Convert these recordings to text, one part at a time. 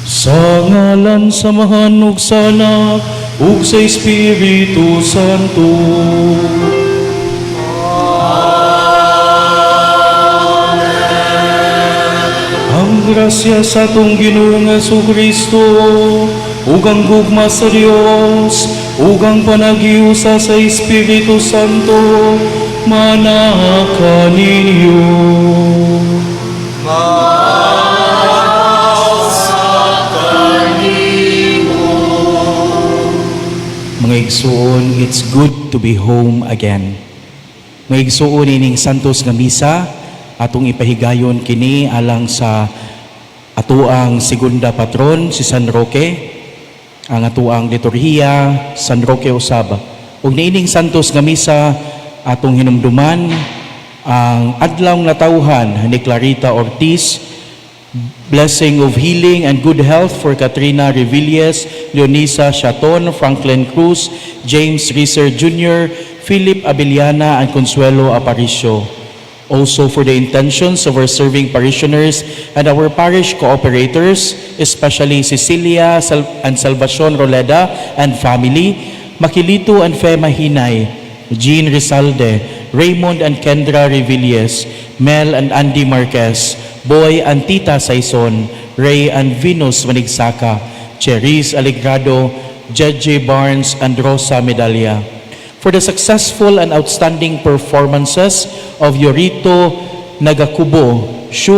Sa ngalan sa Amahan ug sa Anak ug sa Espiritu Santo. Ang grasya sa atong Ginoong Kristo ug ang gugma sa Dios ug ang panaghiusa sa Espiritu Santo maanaa kaninyo. Mga igsuon, it's good to be home again. Mga igsuon, ining Santos nga Misa, atong ipahigayon kini alang sa atuang segunda patron, si San Roque, ang atuang liturhiya, San Roque usab. Ug niining Santos nga Misa, atong hinumduman ang adlaw natawhan ni Clarita Ortiz, blessing of healing and good health for Katrina Revilles, Leonisa Chaton, Franklin Cruz, James Reeser Jr., Philip Abellana, and Consuelo Aparicio. Also for the intentions of our serving parishioners and our parish cooperators, especially Cecilia and Salvacion Roleda and family, Makilito and Fema Hinay, Jean Rizalde, Raymond and Kendra Revilles, Mel and Andy Marquez, Boy and Tita Saison, Ray and Venus Manigsaka, Cherise Alegrado, JJ Barnes, and Rosa Medalla. For the successful and outstanding performances of Yorito Nagakubo, Shu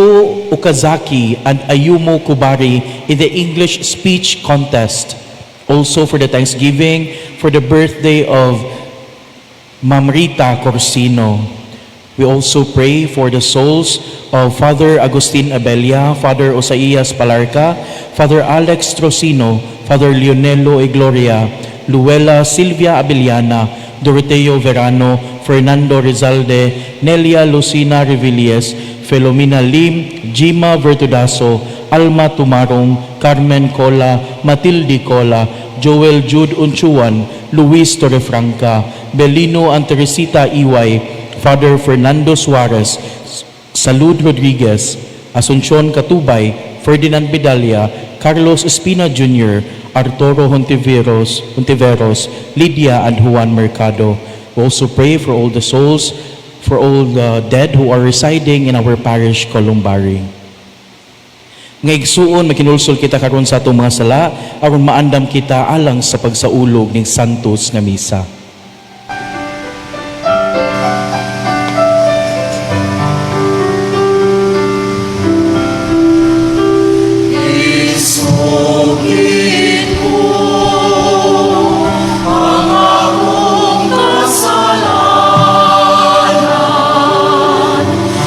Okazaki, and Ayumu Kubari in the English speech contest. Also for the thanksgiving for the birthday of Mamrita Corsino. We also pray for the souls of Father Agustin Abella, Father Osaias Palarca, Father Alex Trocino, Father Leonelo Igloria, Luella Silvia Abellana, Doroteo Verano, Fernando Rizalde, Nelia Lucina Revilles, Felomina Lim, Gima Vertudaso, Alma Tumarong, Carmen Cola, Matilde Cola, Joel Jude Unchuan, Luis Torrefranca, Belino and Teresita Iway, Father Fernando Suarez, Salud Rodriguez, Asuncion Katubay, Ferdinand Medalla, Carlos Espina Jr., Arturo Hontiveros, Lydia and Juan Mercado. We also pray for all the souls, for all the dead who are residing in our parish columbary. Mga igsuon, makinulsol kita karon sa atong mga sala aron maandam kita alang sa pagsaulog ning Santos nga Misa. Isugid ko ang akong kasalanan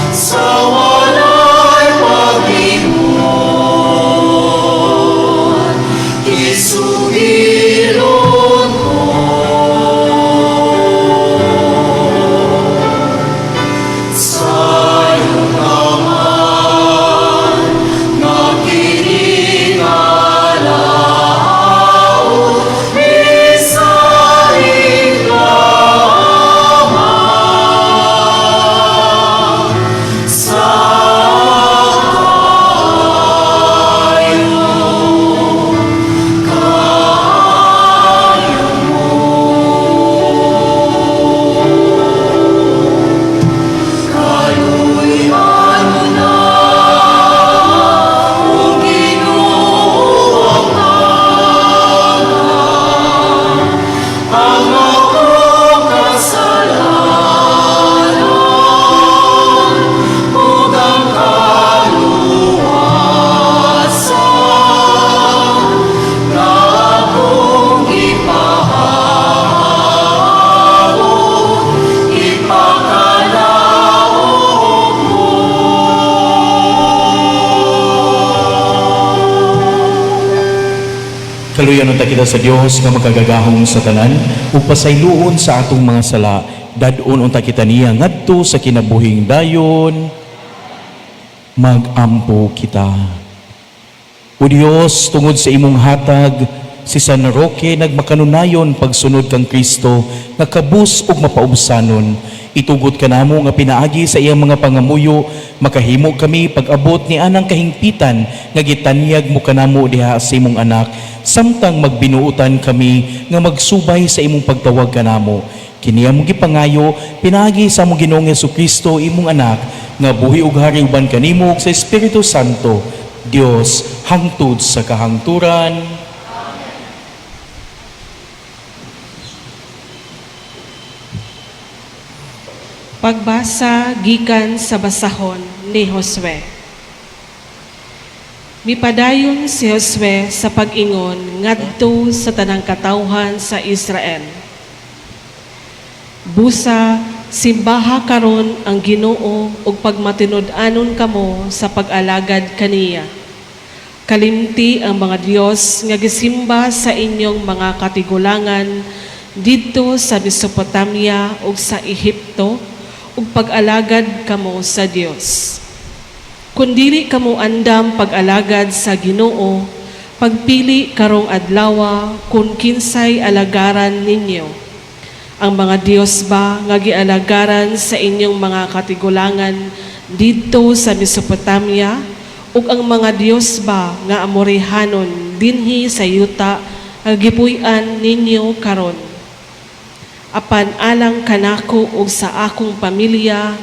sa walay paglimot. Isugilon ko sayo naman nga kini nga laot bisan lamang sa kaayo, kaayo mo. Kaluy-an mo na, O Ginoo, ang ang akong kasalanan ug ang kaluwasan nga akong gipahamot, ipakalaog mo. Kaluyan unta kita sa Dios nga makagagahom sa tanan ug pasayloon sa atong mga sala. Dad-on unta kita niya ngadto sa kinabuhing dayon. Magampo kita. O Dios, tungod sa imong hatag, si San Roque nagmakanunayon pagsunod kang Kristo nga kabus ug mapaubsanon. Itugot kanamo nga pinaagi sa iyang mga pangamuyo, makahimo kami pag-abot ni anang kahingpitan nga gitanyag mo kanamo diha sa imong Anak, samtang magbinuutan kami nga magsubay sa imong pagtawag kanamo. Kini among gipangayo pinaagi sa among Ginoong Kristo, imong Anak, nga buhi ug hari uban kanimo ug sa Espiritu Santo, Dios, hangtod sa kahangturan. Pagbasa gikan sa basahon ni Josue. Mipadayon si Josue sa pag-ingon ngadto sa tanang katawhan sa Israel. Busa, simbaha karon ang Ginoo ug pagmatinud-anon kamo sa pag-alagad kaniya. Kalimti ang mga Dios nga gisimba sa inyong mga katigulangan didto sa Mesopotamia ug sa Ehipto, ug pag-alagad kamo sa Dios. Kun dili kamo andam pag-alagad sa Ginoo, pagpili karong adlawa kun kinsay alagaran ninyo. Ang mga Dios ba nga gialagaran sa inyong mga katigulangan didto sa Mesopotamia, ug ang mga Dios ba nga Amorihanon dinhi sa yuta nga gipuy-an ninyo karon? Apan alang kanako ug sa akong pamilya,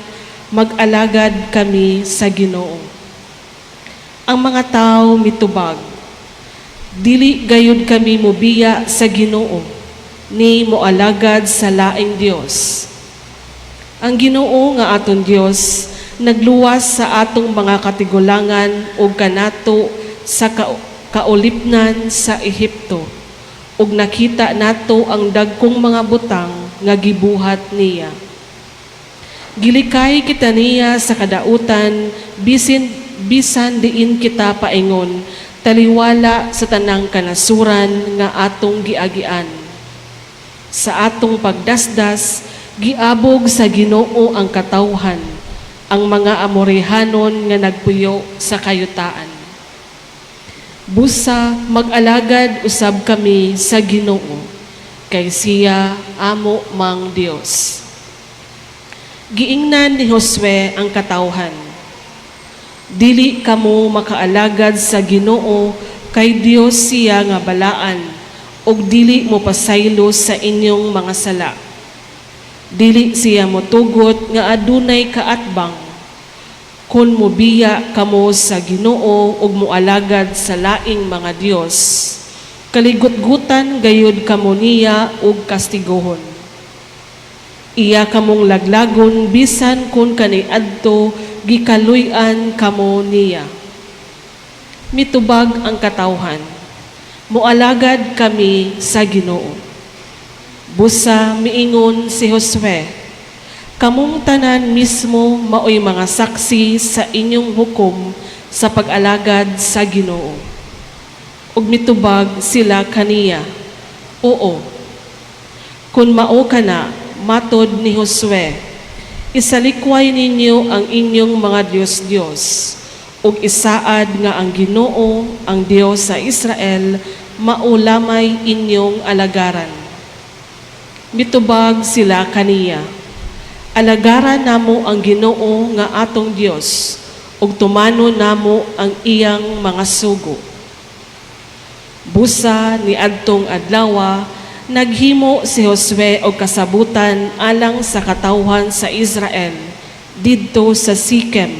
mag-alagad kami sa Ginoo. Ang mga tawo mitubag, dili gayud kami mobiya sa Ginoo, ni moalagad sa laing Dios. Ang Ginoo nga aton Dios nagluwas sa atong mga katigulangan ug kanato sa kaulipnan sa Ehipto, ug nakita nato ang dagkong mga butang nga gibuhat niya. Gilikay kita niya sa kadautan, bisan diin kita paingon, taliwala sa tanang kanasuran nga atong giagian. Sa atong pagdasdas, giabog sa Ginoo ang katawhan, ang mga Amorihanon nga nagpuyo sa kayutaan. Busa, mag-alagad usab kami sa Ginoo, kay siya amo mang Dios. Giingnan ni Josue ang katawhan, dili kamo makaalagad sa Ginoo, kay Dios siya nga balaan, ug dili mo pasaylo sa inyong mga sala. Dili siya motugot nga adunay kaatbang. Kun mobiya kamo sa Ginoo ug moalagad sa laing mga Dios, kaligutgutan gayud kamo niya ug kastiguhon. Iya kamong laglagon bisan kun kaniadto gikaluy-an kamo niya. Mitubag ang katawhan, moalagad kami sa Ginoo. Busa miingon si Josue, kamong tanan mismo maoy mga saksi sa inyong hukom sa pag-alagad sa Ginoo. Ug mitubag sila kaniya, oo. Kun mao kana, matod ni Josue, isalikway ninyo ang inyong mga Dios-Dios, ug isaad nga ang Ginoo, ang Dios sa Israel, mao lamay inyong alagaran. Mitubag sila kaniya, alagaran namo ang Ginoo nga atong Dios, ug tumanon namo ang iyang mga sugo. Busa ni adtong adlawa, naghimo si Josue og kasabutan alang sa katawhan sa Israel didto sa Sikem,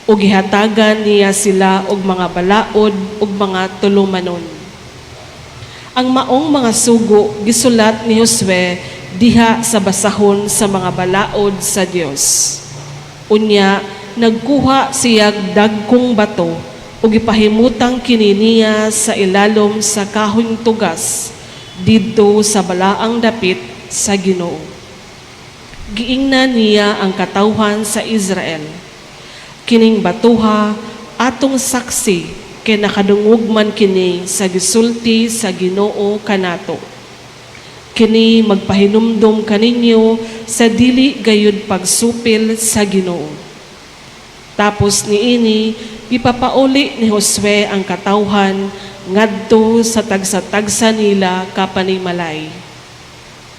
ug gihatagan niya sila og mga balaod ug mga tulumanon. Ang maong mga sugo gisulat ni Josue diha sa basahon sa mga balaod sa Dios. Unya nagkuha siya dagkong bato ug gipahimutang kini niya sa ilalom sa kahoy tugas didto sa balaang dapit sa Ginoo. Giingnan niya ang katawhan sa Israel, kining batuha atong saksi, kay nakadungog man kini sa gisulti sa Ginoo kanato. Kini magpahinumdom kaninyo sa dili gayud pagsupil sa Ginoo. Tapos niini, ipapauli ni Josue ang katawhan ngadto sa tagsa-tagsa nila kapanimalay.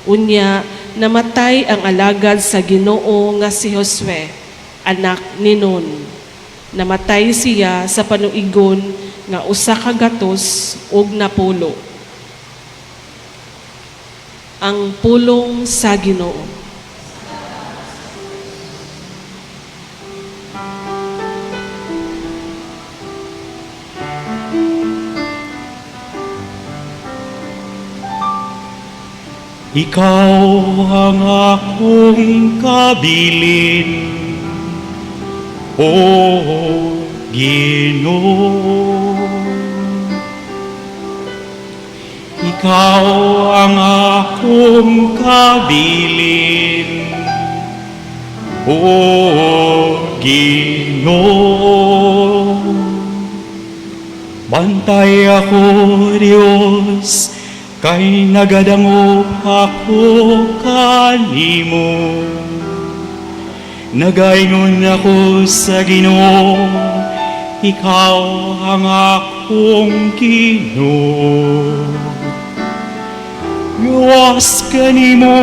Unya, namatay ang alagad sa Ginoo nga si Josue, anak ni Nun. Namatay siya sa panuigon nga 160. Ang pulong sa Ginoo. Ikaw ang akong kabilin, O Ginoo. Ikaw ang akong kabilin, O Ginoo. Bantay ako, Diyos, kay nagadangop ako kanimo. Nagaingon ako sa Ginoo, ikaw ang akong Ginoo. Gawas kanimo,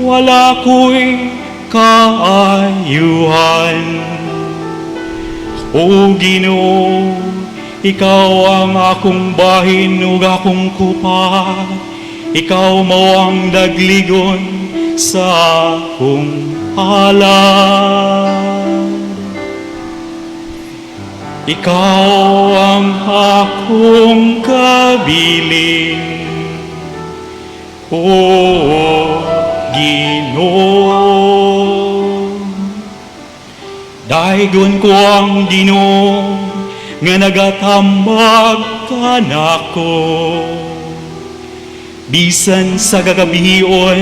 wala ko'y kaayuhan. O Ginoo, ikaw ang akong bahin ug akong kupa. Ikaw mao ang dagligon sa akong alab. Ikaw ang akong kabilin, O Ginoo. Daygon ko ang Ginoo nga nagatambag kanako. Bisan sa gagabion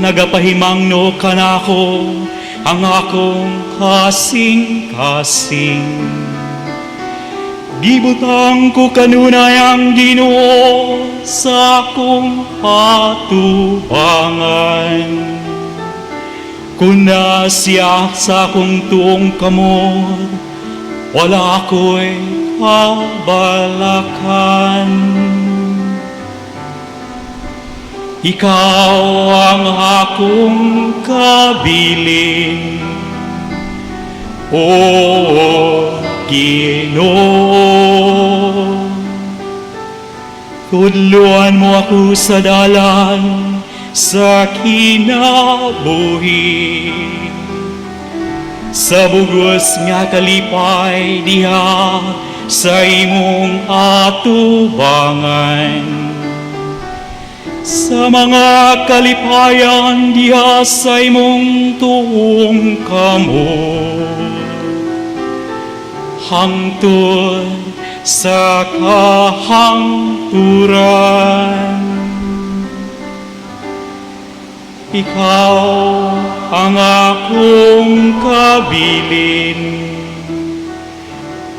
nagapahimangno kanako ang akong kasing-kasing. Gibutang ko kanunay ang Ginoo sa akong atubangan. Kun naa siya sa akong tuong kamot, wala ako'y kabalakan. Ikaw ang akong kabilin, O Ginoo. Tudluan mo ako sa dalan sa kinabuhi. Sa bugos nga kalipay diha sa imong atubangan. Sa mga kalipayan diha sa imong tuong kamot. Hangtod sa kahangturan. Ikaw ang akong kabilin,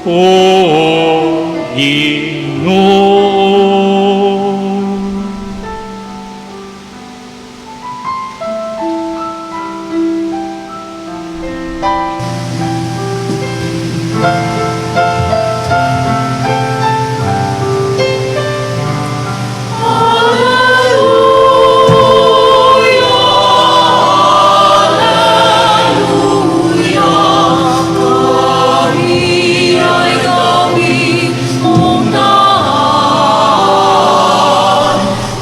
O Ginoo. Ay kami mong daan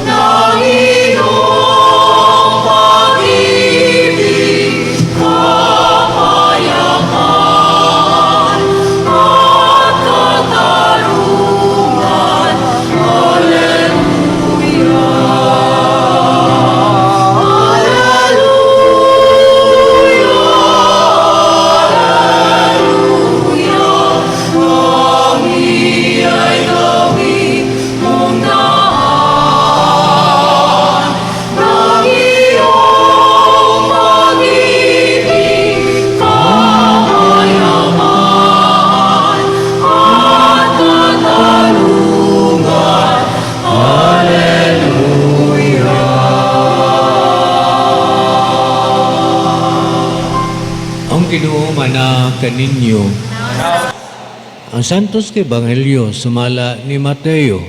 ng iyong pag-ibig, kapayapaan at katarungan. Alleluia, Alleluia, Alleluia. Kami ay gawin mong daan ng iyong pag-ibig, kapayapaan at katarungan. Alleluia. Ang Ginoo mana kaninyo. Ang Santos Ebanghelyo sumala ni Mateo.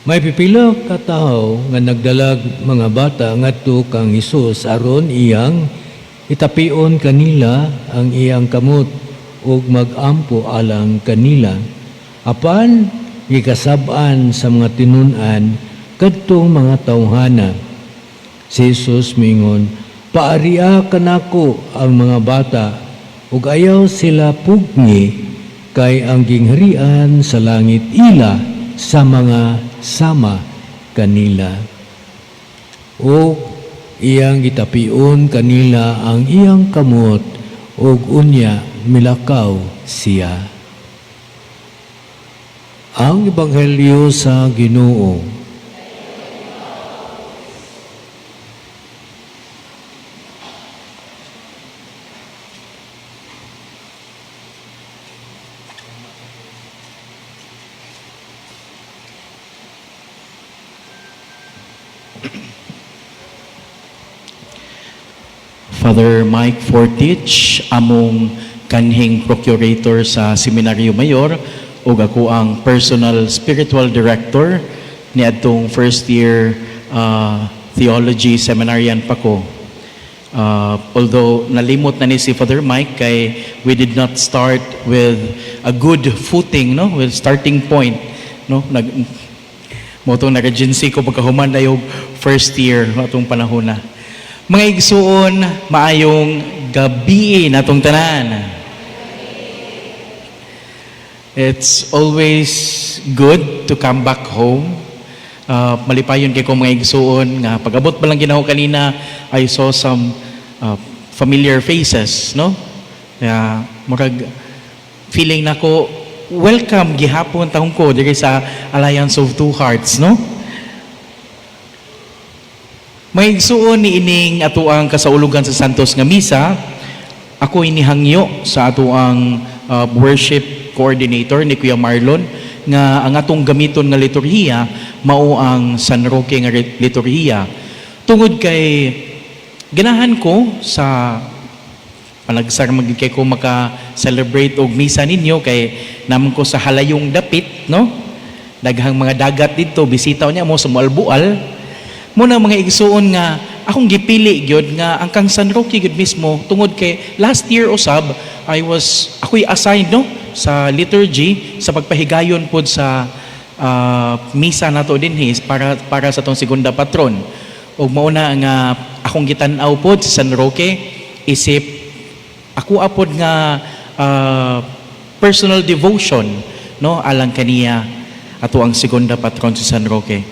May pipila ka tawo nga nagdalag mga bata ngadto kang Hesus aron iyang itapion kanila ang iyang kamot ug mag-ampo alang kanila. Apan gikasab-an sa mga tinun-an kadtong mga tawhana. Si Jesus mingon, "Paaria kanako ang mga bata ug ayaw sila pugngi, kay ang gingharian sa langit ila sa mga sama kanila." O iyang gitapion kanila ang iyang kamot ug unya milakaw siya. Ang Ebanghelyo sa Ginoo. Father Mike Fortich, among kanhing procurator sa Seminaryo Mayor, ug ako ang personal spiritual director niadtong first year theology seminarian pa ko. Although nalimot na ni si Father Mike kay we did not start with a good footing, no, with starting point, no, nag mao tong nag-agency ko pagkahuman na first year atong panahon na. Mga igsuon, maayong gabi natong tanan. It's always good to come back home. Malipayon kay ko, mga igsuon, nga pag-abot pa lang ginaho kanina, I saw some familiar faces, no? Kaya murag feeling nako welcome gihapon taon ko diri sa Alliance of Two Hearts, no? Mga igsuon, niining atoang kasaulugan sa Santos nga Misa, ako inihangyo sa atoang worship coordinator ni Kuya Marlon nga ang atong gamiton nga liturhiya mao ang San Roque nga liturhiya. Tungod kay ganahan ko sa panagsar magid kay ko maka-celebrate og misa ninyo kay naman ko sa halayong dapit, no? Daghang mga dagat didto, bisita niya mo sa Moalboal. Muna, mga igsuon, nga akong gipili gyud nga ang kang San Roque gyud mismo tungod kay last year usab I was ako'y assigned, no, sa liturgy sa pagpahigayon pod sa misa nato dinhi para sa tong segunda patron, ug mao na nga akong gitan-aw pod sa San Roque isip ako apod nga personal devotion, no, alang kaniya, ato ang segunda patron si San Roque.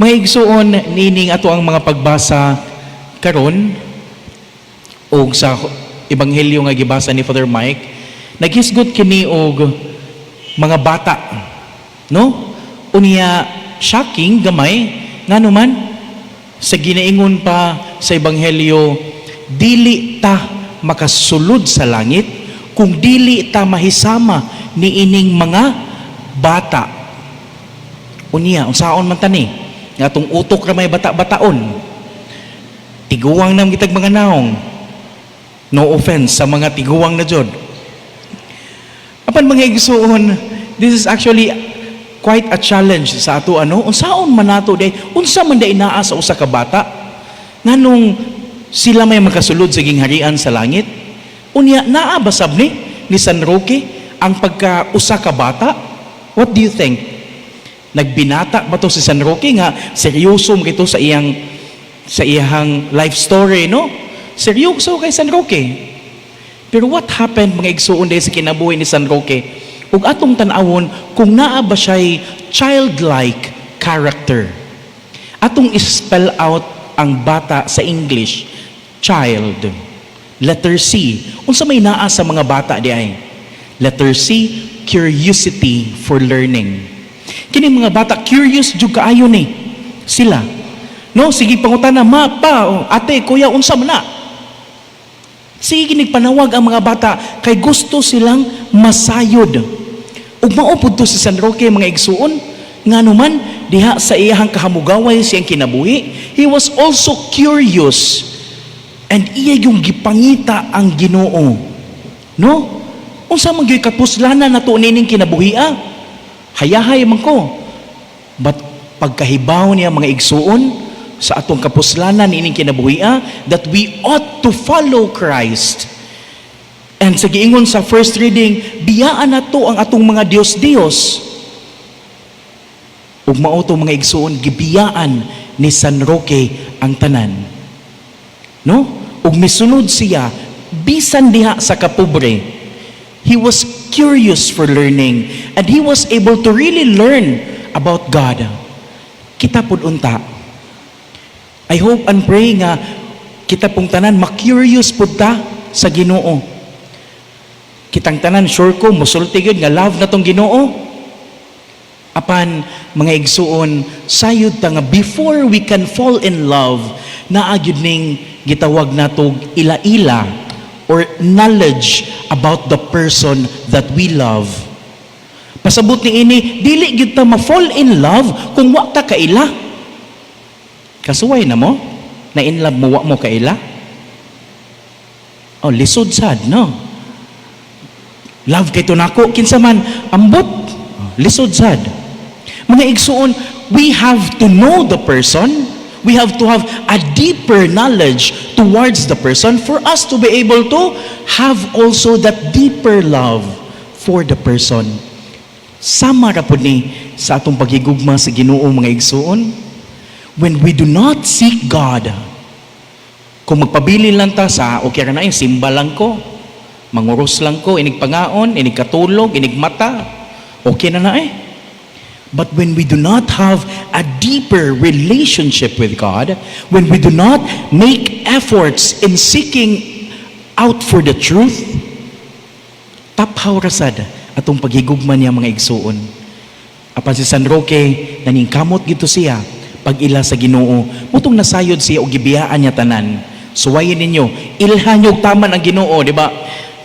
Mga igsuon, nining ato ang mga pagbasa karon og sa ebanghelyo nga gibasa ni Father Mike, naghisgot kini og mga bata, no? Unya shocking gamay, ngano man sa ginaingon pa sa ebanghelyo, dili ta makasulod sa langit kung dili ta mahisama niining mga bata. Unya unsaon man tani nga atong utok ra may bata-bataon? Tiguang na gitag mga naong. No offense sa mga tiguang na jud. Apan, mga igsuon, this is actually quite a challenge sa ato, ano? Unsaon man nato day? Unsa man day naa sa usa ka bata? Nganong sila may makasulod sa gingharian sa langit? Unya naa ba sab ni San Roque ang pagka usa ka bata? What do you think? Nagbinata ba to si San Roque nga seryoso mo ito sa iyang life story, no? Seryoso kay San Roque. Pero what happened, mga igsuon, dahil sa kinabuhi ni San Roque? Ug atong tan-awon kung naa ba siya'y childlike character. Atong spell out ang bata sa English, child. Letter C. Unsa may naa sa mga bata di ay? Letter C, curiosity for learning. Kini mga bata, curious jud kaayo ni sila. No, sige pangutana, "Ma, pa, oh, ate, kuya, unsa man na?" Sige nagpanawag ang mga bata kay gusto silang masayod. Ug mao pud to si San Roque, mga igsuon, ngano man diha sa iyahang kahamugaway siyang kinabuhi, he was also curious and iya yung gipangita ang Ginoo. No? Unsa man gyud kapuslanan nato nining kinabuhi, ah? Hayahay man ko. But Pagkahibaw niya, mga igsuon, sa atong kapuslanan ining kinabuhia, that we ought to follow Christ. And sa giingon sa first reading, biyaan nato ang atong mga Diyos-Diyos. Ug mao to, mga igsuon, gibiyaan ni San Roque ang tanan. No? Ug misunod siya bisan diha sa kapobre. He was curious for learning and he was able to really learn about God. Kita pud unta. I hope and pray nga kita pong tanan ma-curious pud ta sa Ginoo. Kitang tanan, sure ko musulti gyud nga love na tong Ginoo. Apan, mga igsuon, sayod ta nga before we can fall in love, naa gyud ning gitawag natog ila-ila or knowledge about the person that we love. Pasabot ni ini, dili gyud ta ma-fall in love kung wa ta kaila. Kasuway na mo? Na in love mo, wa mo kaila? Oh, lisod sad, no? Love kay to nako, kinsa man ambot? Oh, lisod sad. Mga igsuon, we have to know the person. We have to have a deeper knowledge towards the person for us to be able to have also that deeper love for the person. Sama ra pud ni sa atong paghigugma sa Ginoo, mga igsuon. When we do not seek God, kung magpabilin lang ta sa okay ra na yung simba lang ko, manguros lang ko, inig pangaon, inig katulog, inig mata, okay na na eh. But when we do not have a deeper relationship with God, when we do not make efforts in seeking out for the truth, taphaw ra sad atong paghigugma niya, mga igsuon. Apan si San Roque, naningkamot gito siya pag-ila sa Ginoo. Mao tong nasayod siya og gibiyaan niya tanan. Suwayin ninyo, ilhan niyo og taman ang Ginoo, di ba?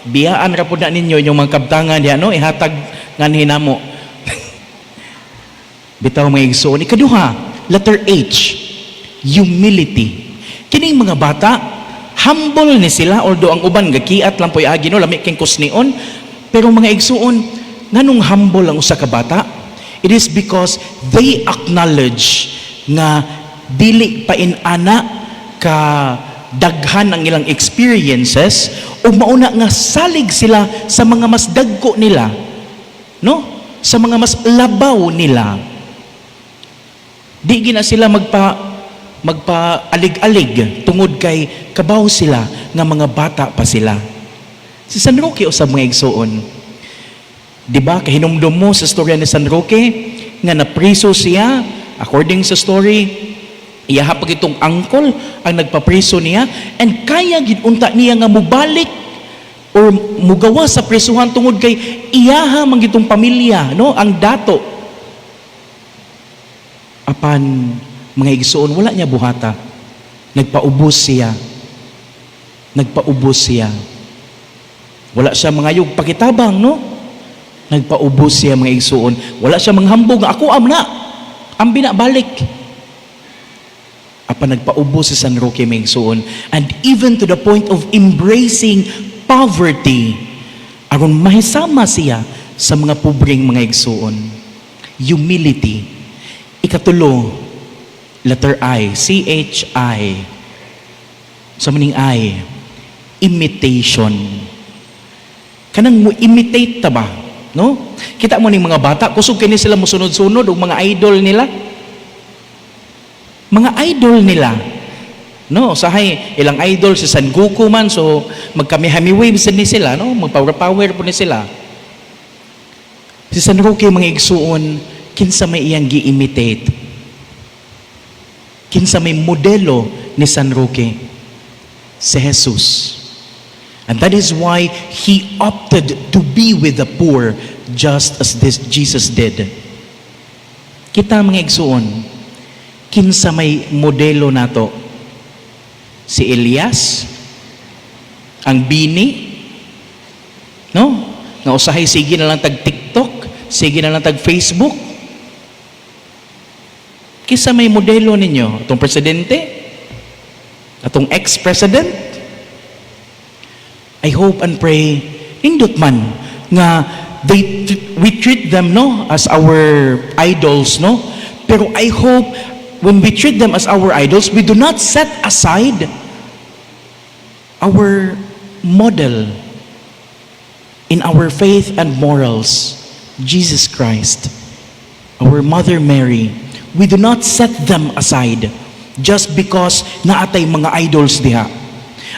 Biyaan ra pud na ninyo inyong mga kabtangan diha, no? Ihatag nganhi namo. Bitaw, mga igsuon. Ikaduha, letter H, humility. Kining mga bata, humble ni sila, although ang uban gakiat lang po'y agi, no, lami king kusnion. Pero, mga igsuon, nganong humble ang usa ka bata? It is because they acknowledge nga dili pa inana ka daghan ang ilang experiences o mauna nga salig sila sa mga mas dagko nila, no, sa mga mas labaw nila. Di gina sila magpa alig-alig tungod kay kabaw sila nga mga bata pa sila. Si San Roque usab, mga igsuon. Di ba kahinumdum mo sa storya ni San Roque nga napriso siya? According sa story, iyaha pag itong uncle ang nagpapriso niya and kaya gid unta niya nga mubalik or mugawa sa prisuhan tungod kay iyaha man gitong pamilya, no, ang dato. Apan, mga igsuon, wala niya buhata. Nagpaubos siya. Nagpaubos siya. Wala siya mangayog pakitabang, no? Nagpaubos siya, mga igsuon. Wala siya manghambog nga ako am na. Ang binabalik. Apan nagpaubos si San Roque, mga igsuon. And even to the point of embracing poverty aron mahisama siya sa mga pobreng, mga igsuon. Humility. Ikatulo, letter I, C-H-I. Sa maning I, imitation. Kanang mo imitate ta ba? No? Kita mo ning mga bata, kusog kini sila mosunod-sunod og mga idol nila. Mga idol nila. No, usahay ilang idol si San Goku man, so magkamihami waves ni sila, no? Magpower power po ni sila. Si San Roque, mga igsuon, kinsa may iyang gi-imitate? Kinsa may modelo ni San Roque? Si Jesus. And that is why he opted to be with the poor just as this Jesus did. Kita, mga igsuon, kinsa may modelo nato? Si Elias? Ang BINI? No? Nga usahay sige na lang tag TikTok, sige na lang tag Facebook. Kinsa may modelo ninyo? Atong presidente? Atong ex-president? I hope and pray nindot man nga we treat them, no, as our idols, no, Pero I hope when we treat them as our idols, we do not set aside our model in our faith and morals, Jesus Christ, our Mother Mary. We do not set them aside just because naa tay mga idols diha.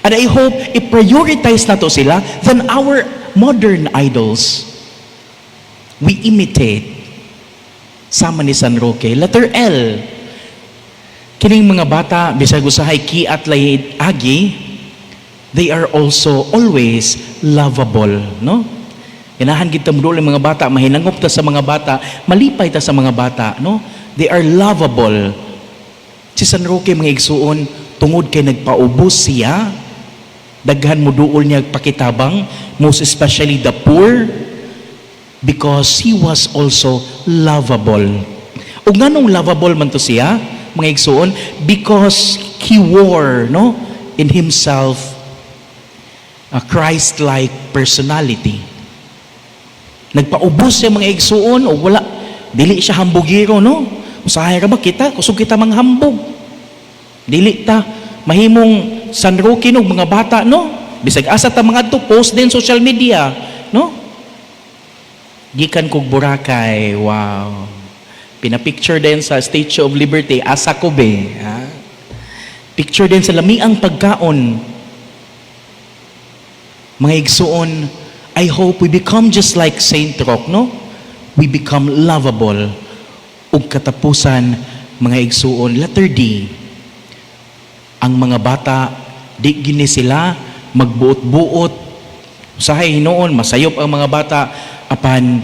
And I hope i-prioritize nato sila than our modern idols. We imitate sama ni San Roque. Letter L. Kining mga bata, bisag usahay kiat lay agi, they are also always lovable, no? Ganahan kita mo mga bata, mahinangop ta sa mga bata, malipay ta sa mga bata, no? They are lovable. Si San Roque, mga igsuon, tungod kay nagpaubos siya, daghan mo duol niya pakitabang, most especially the poor, because he was also lovable. Ug nganong lovable man to siya, mga igsuon? Because he wore, no, in himself a Christ-like personality. Nagpaubos siya, mga igsuon, o wala, dili siya hambugiro, no? Usahay ra ba kita, kusog kita manghambog. Dili ta mahimong San Roque no mga bata, no? Bisag asa ta mangadto, post din social media, no? Gikan kog Boracay, wow. Pinapicture din sa Statue of Liberty, asa ko be. Ha? Picture din sa lamiang pagkaon. Mga igsuon, I hope we become just like Saint Roque, no? We become lovable. Ug katapusan, mga igsuon, letter D, ang mga bata, di gini sila magbuot-buot. Usahay hinuon, masayop ang mga bata, apan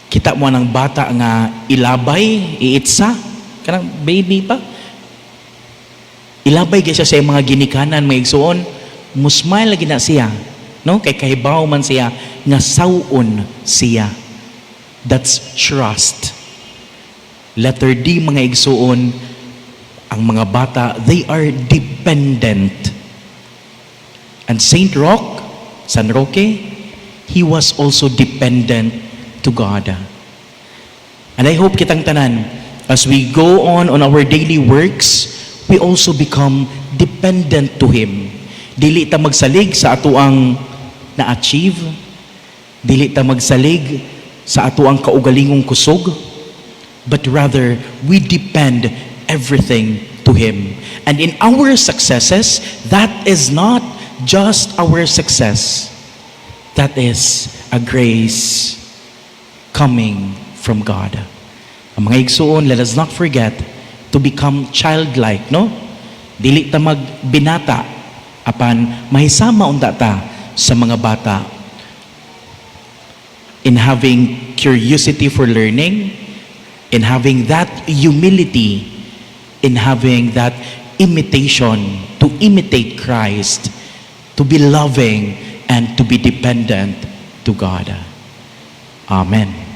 kita mo ng bata nga ilabay, iitsa, kanang baby pa. Ilabay gyud siya sa iyang mga ginikanan, mga igsuon, musmile lagi na siya, no? Kay kahibaw man siya nga saw-on siya. That's trust. Letter D, mga igsuon, ang mga bata, they are dependent. And Saint Roque, San Roque, he was also dependent to God. And I hope kitang tanan, as we go on our daily works, we also become dependent to Him. Dili ta magsalig sa atoang na-achieve, dili ta magsalig sa atoang kaugalingong kusog, but rather we depend everything to Him. And in our successes, that is not just our success. That is a grace coming from God. Ang mga igsuon, let us not forget to become childlike, no? Dili ta magbinata, apan mahisama unta ta sa mga bata in having curiosity for learning, in having that humility, in having that imitation, to imitate Christ, to be loving, and to be dependent to God. Amen.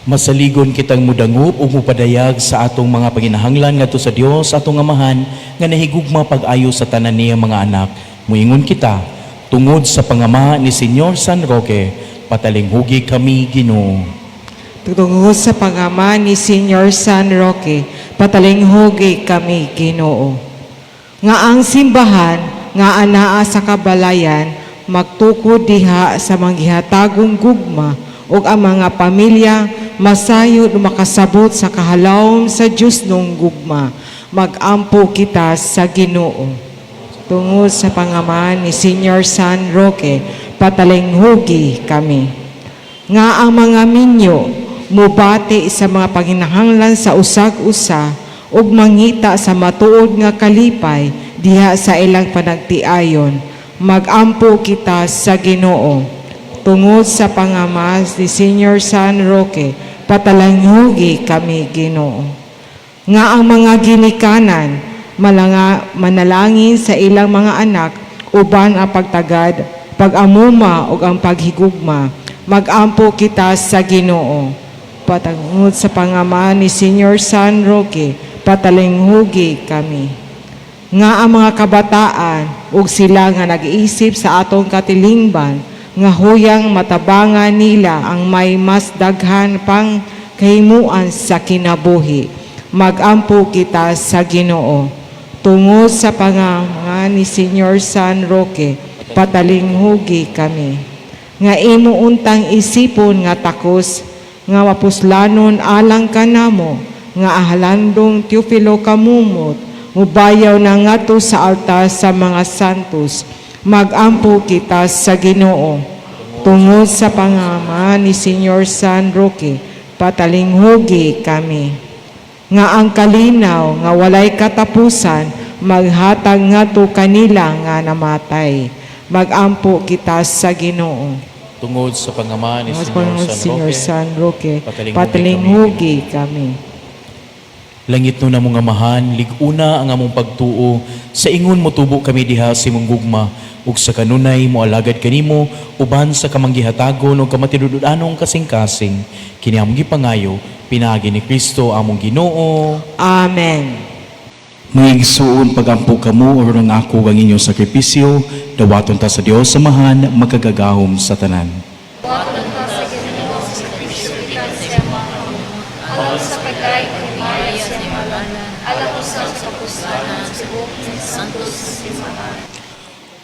Masaligon kitang mudangop ug mupadayag sa atong mga panginahanglan ngadto sa Dios atong Amahan nga nahigugma pag-ayo sa tanan niya mga anak. Muingon kita tungod sa pangama ni Señor San Roque, patalinghugi kami, Ginoo. Tungod sa pangama ni Señor San Roque, patalinghugi kami, Ginoo. Nga ang simbahan nga anaa sa kabalayan magtukod diha sa manggihatagong gugma ug ang mga pamilya masayod makasabot sa kahalawom sa Dios nung gugma. Magampo kita sa Ginoo. Tungod sa pangama ni Señor San Roque, patalinghugi kami. Nga ang mga minyo mubati sa mga panginahanglan sa usag-usa ug mangita sa matuod nga kalipay diha sa ilang panagtiayon. Magampo kita sa Ginoo. Tungod sa pangama ni Señor San Roque, patalinghugi kami, Ginoo. Nga ang mga ginikanan Manalangin sa ilang mga anak uban ang pagtagad, pag-amuma ug ang paghigugma. Magampo kita sa Ginoo. Patungod sa pangama ni Senior San Roque, patalinghugi kami. Nga ang mga kabataan ug sila nga nag-iisip sa atong katilingban nga huyang matabangan nila ang may mas daghan pang kahimuan sa kinabuhi. Magampo kita sa Ginoo. Tungod sa pangama ni Senior San Roque, patalinghugi kami. Nga imo untang isipon nga takos, nga mapuslanon alang kanamo, nga ahalandong Teofilo Camomot, mubayaw na ngadto sa altar sa mga santos. Magampo kita sa Ginoo. Tungod sa pangama ni Senior San Roque, patalinghugi kami. Nga ang kalinaw nga walay katapusan maghatag ngadto kanila nga namatay. Magampo kita sa Ginoo. Tungod sa pangama ni Tungod Senyor sa San Senior Roque, San Roque, patalinghugi patalinghugi kami. Langit no namong Amahan, lig-una ang among pagtuo, sa ingon motubo kami diha sa imong gugma, ug sa kanunay moalagad kanimo uban sa kamanggihatagon ug kamatinud-anong kasing-kasing. Kini among gipangayo pinaagi ni Kristo among Ginoo. Amen. Mga igsuon, pagampo kamo aron ang ako ang inyong sakripisyo, dawaton ta sa Dios Amahan makagagahom sa tanan. Dawaton ta sa Ginoo sa sakripisyo gikan sa iyang mga kamot, alang sa pagdayeg ug himaya sa iyang ngalan, alang usab sa kapuslanan sa tibuok niyang santos nga simbahan.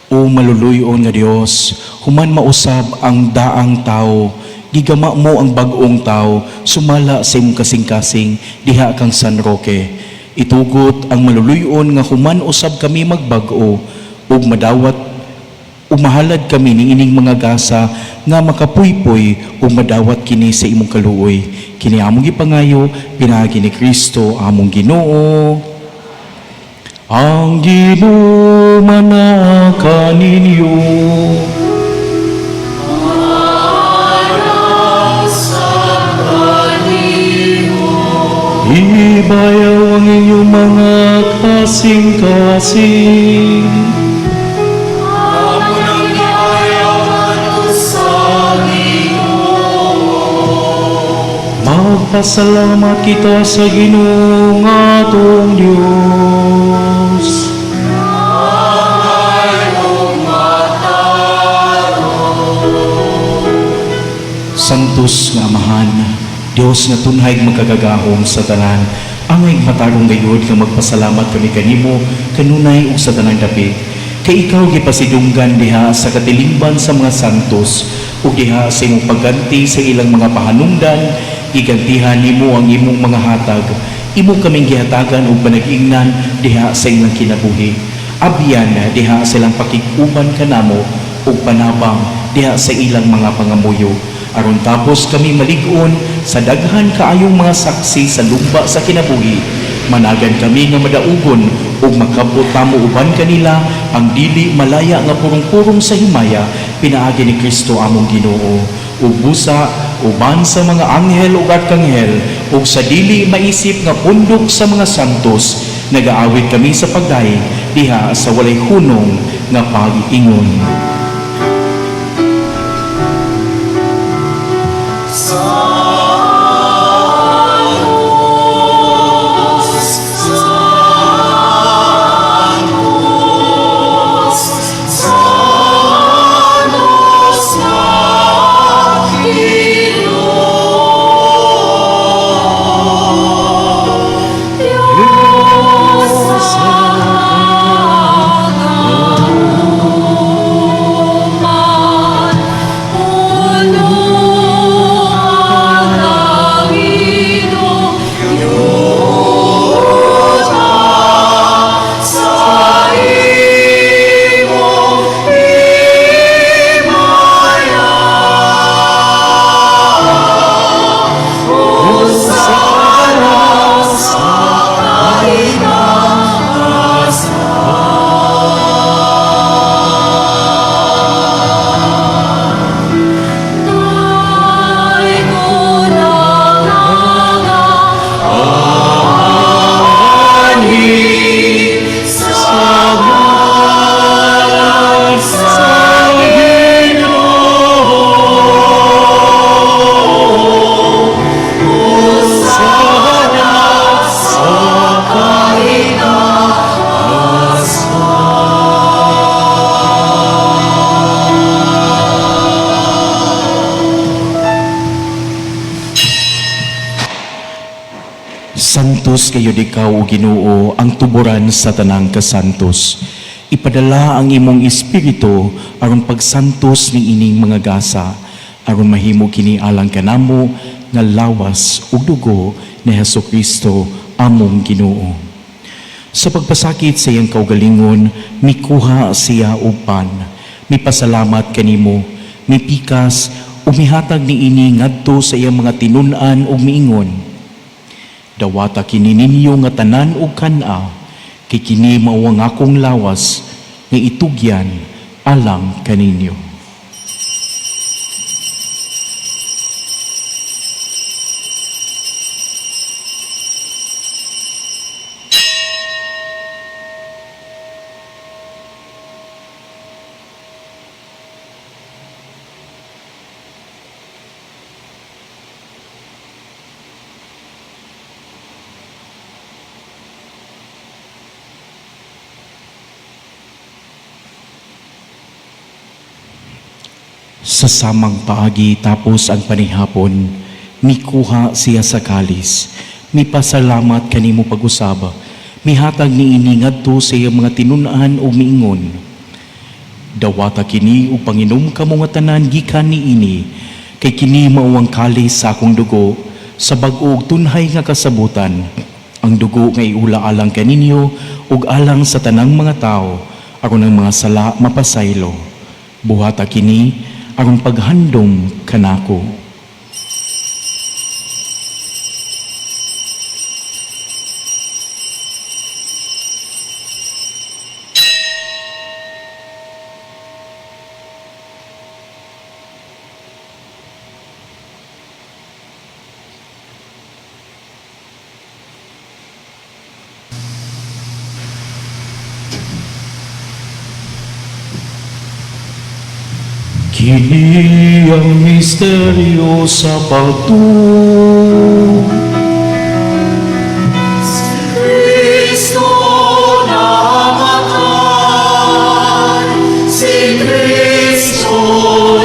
O maluluyon nga Dios, human mausab ang daang tao, gigama mo ang bag-ong tao, sumala sa imong kasing-kasing diha kang San Roque. Itugot ang maluluyon nga human usab kami magbag-o ug madawat umahalad kami ning ining mga gasa nga makapuypoy ug madawat kini sa imong kaluoy. Kini among gipangayo pinaagi ni Kristo among Ginoo. Ang Ginoo manaa kaninyo. Ibayaw ang inyong mga kasing-kasing. Amo nang gibayaw ngadto sa Ginoo. Magpasalamat kita sa Ginoo nga atong Dios. Angay ug matarong. Santos nga Amahan, Dios nga tunhay makagagahom sa tanan, angay matarong gayud nga magpasalamat kami kanimo kanunay ug sa tanang dapit. Kay ikaw gipasidunggan diha sa katilingban sa mga santos ug diha sa imong pagganti sa ilang mga pahanungdan, gigantihan nimo ang imong mga hatag. Imo kaming gihatagan og panag-ingnan diha sa ilang kinabuhi. Abyan diha sa ilang pakig-uban kanamo ug panabang diha sa ilang mga pangamuyo. Aron tapos kami malig-on sa daghan kaayong mga saksi sa lumba sa kinabuhi, managan kami nga madaugon ug makabot tamo uban kanila ang dili malaya nga purong-purong sa himaya pinaagi ni Kristo among Ginoo. Ug busa uban sa mga anghel ug arkanghel ug sa dili maisip nga pundok sa mga santos, nagaawit kami sa pagdayeg diha sa walay hunong nga pag-ingon. Santos, Santos nga Ginoo. Dios sa kagahuman, puno ang Santos kayo ikaw, o Ginoo, ang tuburan sa tanang kasantos. Ipadala ang imong espiritu aron pagsantos ni ining mga gasa, aron mahimo kini alang kanamo nga lawas ug dugo ni Hesus Kristo among Ginoo. Sa pagpasakit sa iyang kaugalingon, mikuha siya og pan, mipasalamat kanimo, mipikas, ug mihatag niini ngadto sa iyang mga tinun-an ug miingon: "Dawata kini ninyo nga tanan ug kan-a, kay kini mao ang akong lawas nga itugyan alang kaninyo." Sa samang paagi, tapos ang panihapon, mikuha siya sa kalis, mipasalamat kanimo pag-usab, mihatag niini ngadto sa iyang mga tinun-an ug miingon: "Dawata kini ug panginom kamo nga tanan gikan niini, kay kini mao ang kalis sa akong dugo sa bag-o ug tunhay nga kasabutan, ang dugo nga iula alang kaninyo ug alang sa tanang mga tawo aron ang mga sala mapasaylo. Buhata kini aron paghandom kanako." Kini ang misteryo sa pagtuo. Kristo namatay, si Kristo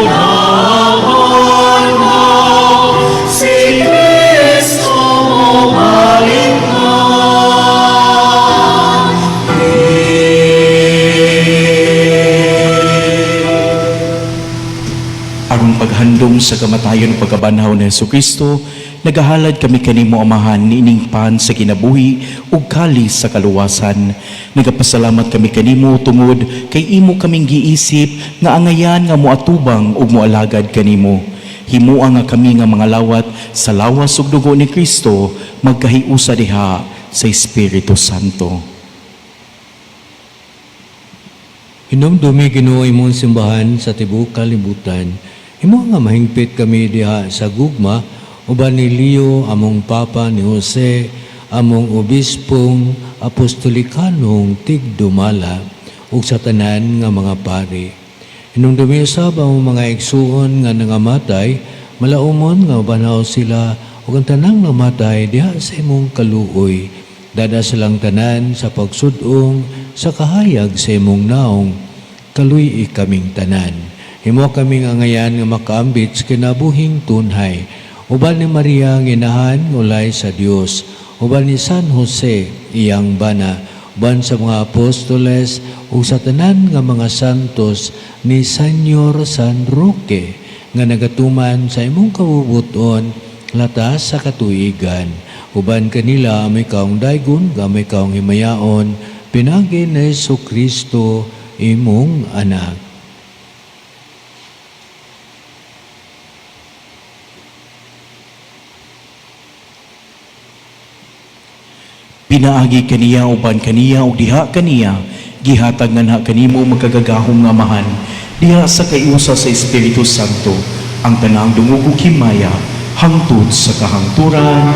nabanhaw, si Kristo mobalik na. Aron paghandom sa kamatayon ug pagkabanhaw ni Hesukristo, nagahalad kami kanimo, Amahan, niining pan sa kinabuhi ug kalis sa kaluwasan. Nagapasalamat kami kanimo tungod kay imo kaming giisip nga angayan nga moatubang ug moalagad kanimo. Himua nga kami nga mga lawat sa lawas ug dugo ni Kristo magkahiusa diha sa Espiritu Santo. Hinumdumi, Ginoo, imong simbahan sa tibuok kalibutan. Himo nga mahingpit kami diha sa gugma uban ni Leo among Papa, ni Jose among obispong apostolikanong tigdumala ug sa tanan nga mga pari. Hinumdumi usab ang mga igsuon nga nangamatay, malaumon nga mabanhaw sila ug ang tanang namatay diha sa imong kaluoy. Dad-a silang tanan sa pagsud-ong sa kahayag sa imong naong. Kaluy-i kaming tanan. Himo kaming angayan nga makaambit sa kinabuhing tunhay. Uban ni Maria ang inahan ulay sa Dios, uban ni San Jose iyang bana, uban sa mga apostoles ug sa tanan nga mga santos, ni Senyor San Roque nga nagatuman sa imong kabubut-on latas sa katuigan. Uban kanila amoy kaong daygon, amoy kaong himayaon, pinaagi ni Hesus Kristo imong anak. Pinaagi kaniya, uban kaniya ug diha kaniya, gihatag nganha kanimo, makagagahom nga Amahan, diha sa kaiusa sa Espiritu Santo, ang tanang dungog ug himaya hangtod sa kahangturan.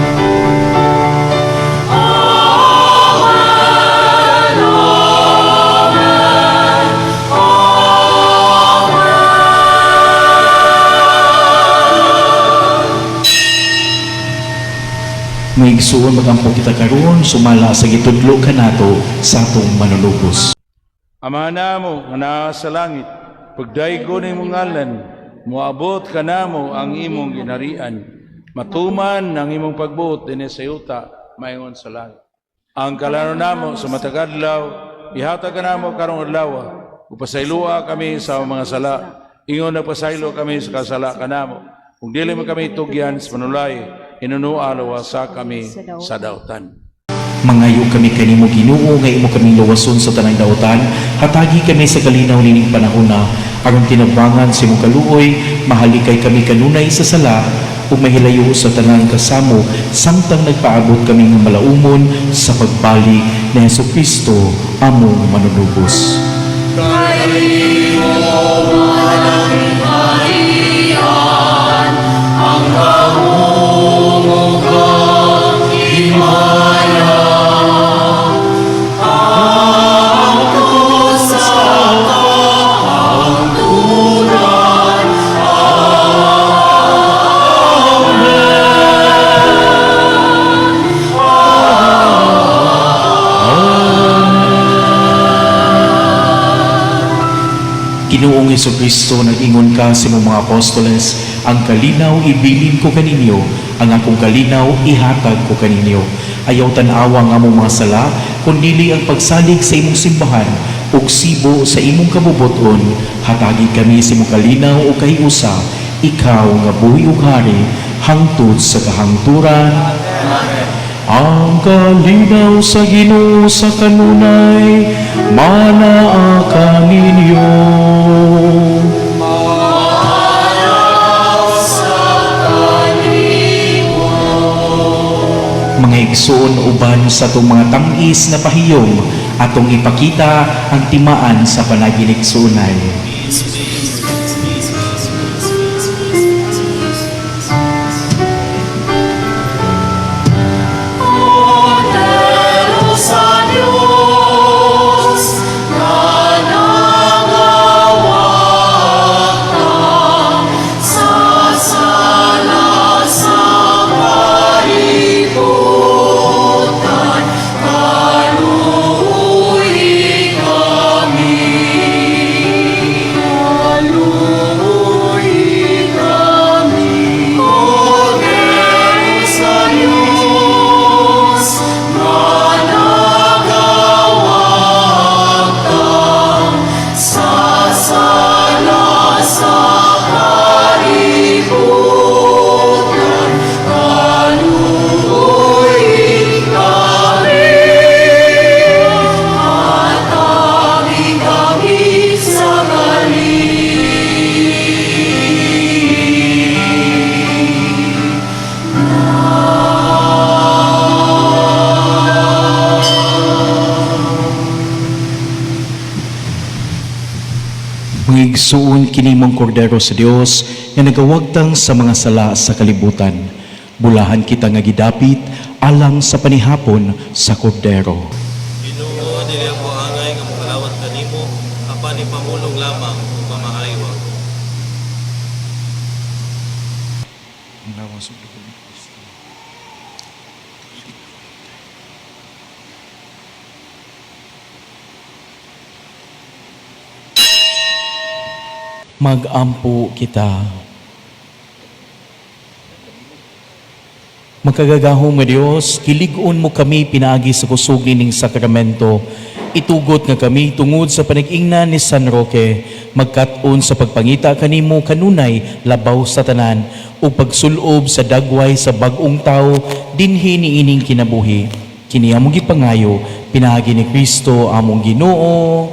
Mga igsuon, magampo kita karon sumala sa gitudlo kanato sa atong Manunubos. Ama namo nga naa sa langit, pagdaygon imong ngalan, moabot kanamo ang imong ginharian. Matuman ang imong pagbuot dinhi sa yuta, maingon sa langit. Ang kalanon namo sa matag adlaw, ihatag kanamo karong adlaw, ug pasayloa kami sa among mga sala, ingon nagpasaylo kami sa kasala kanamo. Ug dili mo kami tugyan sa panulay, hinunoa luwasa kami sa dautan. Mangayo kami kanimo, Ginoo, nga imo kaming luwason sa tanang dautan. Hatagi kami sa kalinaw nining panahona aron tinabangan sa imong kaluoy, mahalikay kami kanunay sa sala ug mahilayo sa tanang kasamo samtang nagpaabot kami nga malaumon sa pagbalik ni Hesus Kristo among manunubos. Ginoong Kristo, nag-ingon ka sa imong mga apostoles, "Ang kalinaw ibilin ko kaninyo, ang akong kalinaw ihatag ko kaninyo. Ayaw tan-awa ang among mga sala, kundili ang pagsalig sa imong simbahan, ug sibo sa imong kabubuton, hatagi kami sa imong kalinaw ug kahiusa, ikaw nga buhi ug hari hangtod sa kahangturan. Ang kalinaw sa Ginoo sa kanunay manaa kaninyo. Mga igsoon, uban sa atong mga tam-is na pahiyom, atong ipakita ang timaan sa panaginigsuonay. Sa Diyos, nanangawata sa sala sa kalibutan, kaluoy kami. Kaluoy kami. Kordero sa Diyos, managawata sa sala sa kalibutan, kaluoy kami. Hatagi kami sa kalinaw. Mga igsuon, kini mong kordero sa Dios nga nagawagtang sa mga sala sa kalibutan. Bulahan kita nga gidapit alang sa panihapon sa kordero. Ginoo, dili ako angay nga mokalawat kanimo, apan ipamulong lamang ug mamaayo ako. Ang lawas ug dugo ni Kristo. Magampo kita. Makagagahom nga Dios, kilig-on mo kami pinaagi sa kusog nining sakramento. Itugot nga kami tungod sa panag-ingnan ni San Roque, magkat-on sa pagpangita kanimo kanunay labaw sa tanan ug pagsulob sa dagway sa bag-ong tawo dinhi niining kinabuhi. Kini among gipangayo pinaagi ni Kristo among Ginoo.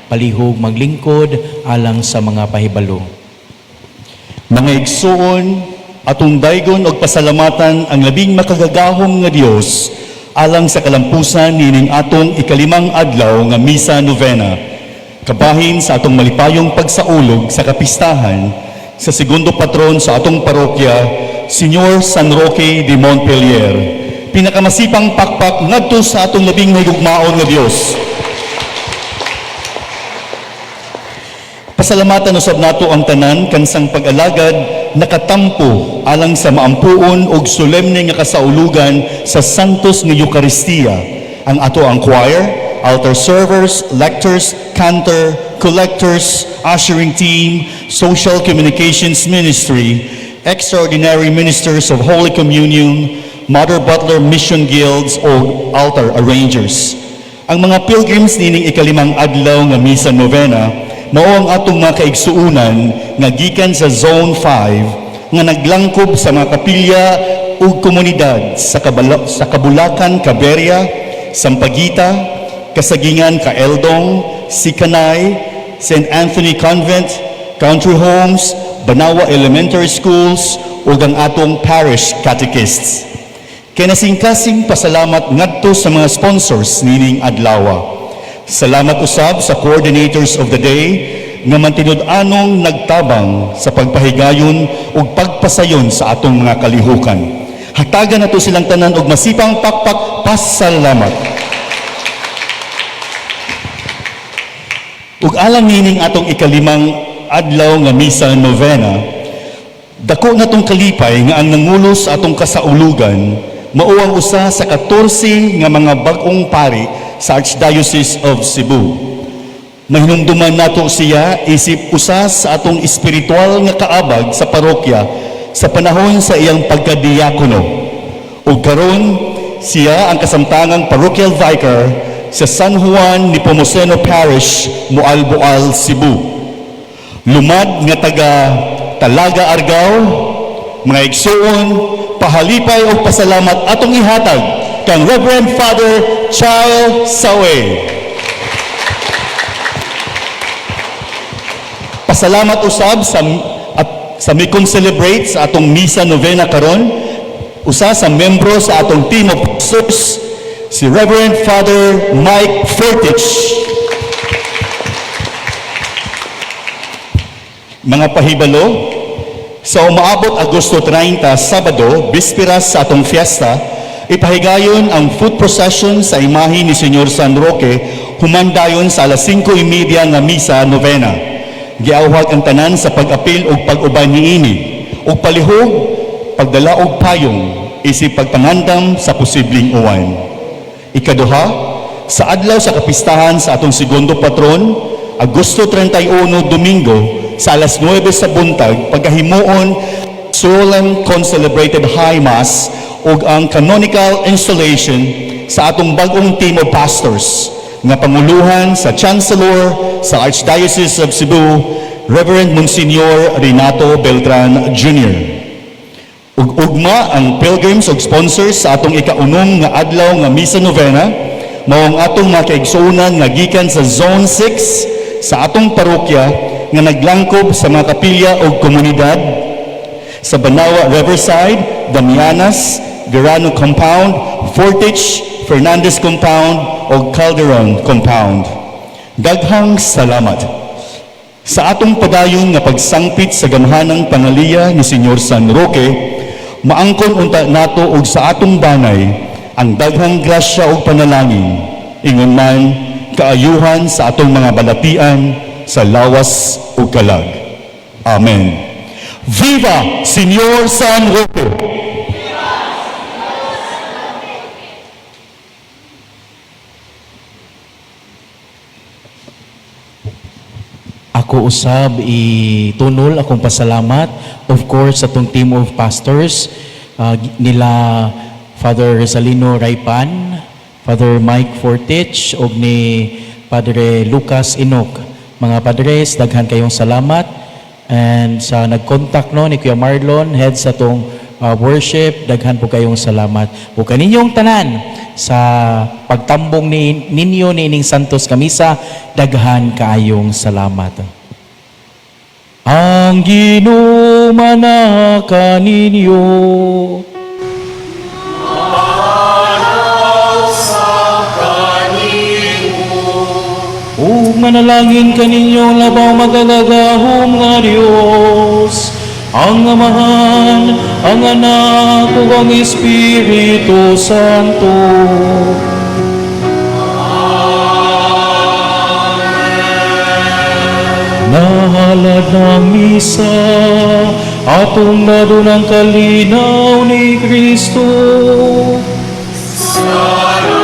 Palihog maglingkod alang sa mga pahibalo. Mga igsuon, atong daygon og pasalamatan ang labing makagagahom nga Dios alang sa kalampusan nining atong ikalimang adlaw nga misa novena. Kabahin sa atong malipayong pagsaulog sa kapistahan sa segundo patron sa atong parokya, Senyor San Roque de Montpellier. Pinakamasipang pakpak ngadto sa atong labing mahigugmaon nga Dios. Pasalamatan usab nato ang tanan kansang pag-alagad nakatampo alang sa maampuon og solemne nga kasaulugan sa Santos nga Eukaristiya. Ang ato ang choir, altar servers, lectors, cantor, collectors, ushering team, social communications ministry, extraordinary ministers of Holy Communion, Mother Butler Mission Guilds o altar arrangers. Ang mga pilgrims nining ikalimang adlaw nga misa novena mao ang atong mga kaigsuonan nga gikan sa Zone 5 nga naglangkob sa mga kapilya ug komunidad sa Kabulakan, Caberia, Sampaguita, Kasagingan, Kaeldong, Sikanay, St. Anthony Convent, Country Homes, Banawa Elementary Schools ug ang atong parish catechists. Kinasingkasing pasalamat ngadto sa mga sponsors nining adlawa. Salamat usab sa coordinators of the day nga mantinud-anong nagtabang sa pagpahigayon ug pagpasayon sa atong mga kalihukan. Hatagan nato silang tanan og masipang pakpak pasalamat. Ug alang nining atong ikalimang adlaw nga misa novena, dako natong kalipay nga ang nangulo sa atong kasaulugan mao ang usa sa 14 nga mga bag-ong pari sa Archdiocese of Cebu. Mahinumduman nato siya isip usa sa atong espiritual nga kaabag sa parokya sa panahon sa iyang pagkadiakono. Ug karon siya ang kasamtangang parochial vicar sa San Juan Nepomuceno Parish, Moalboal, Cebu. Lumad nga taga Talaga, Argao, mga igsuon, pahalipay o pasalamat atong ihatag kang Reverend Father Charles Sawe. Pasalamat usab sa mi celebrate sa atong misa novena karon, usa sa membro sa atong team of pastors, si Reverend Father Mike Fortich. Mga pahibalo, sa umaabot Agosto 30, Sabado, bisperas sa atong fiesta, ipahigayon ang foot procession sa imahe ni Señor San Roque, human dayon sa alas 5:30 nga misa novena. Giawhag ang tanan sa pag-apil ug pag-uban niini, ug palihog pagdala og payong isip pagpangandam sa posibleng uwan. Ikaduha, sa adlaw sa kapistahan sa atong segundo patron, Agosto 31, Domingo, sa alas 9 sa buntag, pagkahimuon solemn concelebrated high mass ug ang canonical installation sa atong bag-ong team of pastors nga panguluhan sa Chancellor sa Archdiocese of Cebu, Reverend Monsignor Renato Beltran Jr. Ug ugma ang pilgrims ug sponsors sa atong ikaunom nga adlaw nga misa novena mao ang atong mga kaigsuonan nga gikan sa Zone 6 sa atong parokya nga naglangkob sa mga kapilya ug komunidad sa Banawa Riverside, Damianas, Verano Compound, Fortich, Fernandez Compound ug Calderon Compound. Daghang salamat sa atong padayon nga pagsangpit sa gamhanang pangaliya ni Señor San Roque. Maangkon unta nato og sa atong banay ang daghang grasya ug panalangin, ingon man kaayuhan sa atong mga balatian sa lawas ug kalag. Amen. Viva Señor San Roque! Ako usab itunol akong pasalamat, of course, sa atong team of pastors nila Father Rosalino Raipan, Father Mike Fortich ug ni Padre Lucas Enoch. Mga padres, daghan kayong salamat. And sa nag-contact no ni Kuya Marlon, head sa atong worship, daghan po kayong salamat. Ug kaninyong tanan sa pagtambong ni ninyo niining Santos Kamisa, daghan kaayong salamat. Ang Ginoo kaninyo. Ug manalangin kaninyo labaw magagagahom nga Dios, ang Amahan, ang Anak, ug ang Espiritu Santo. Nahalad ng misa, atong nadunang kalinaw ni Kristo. Salamat.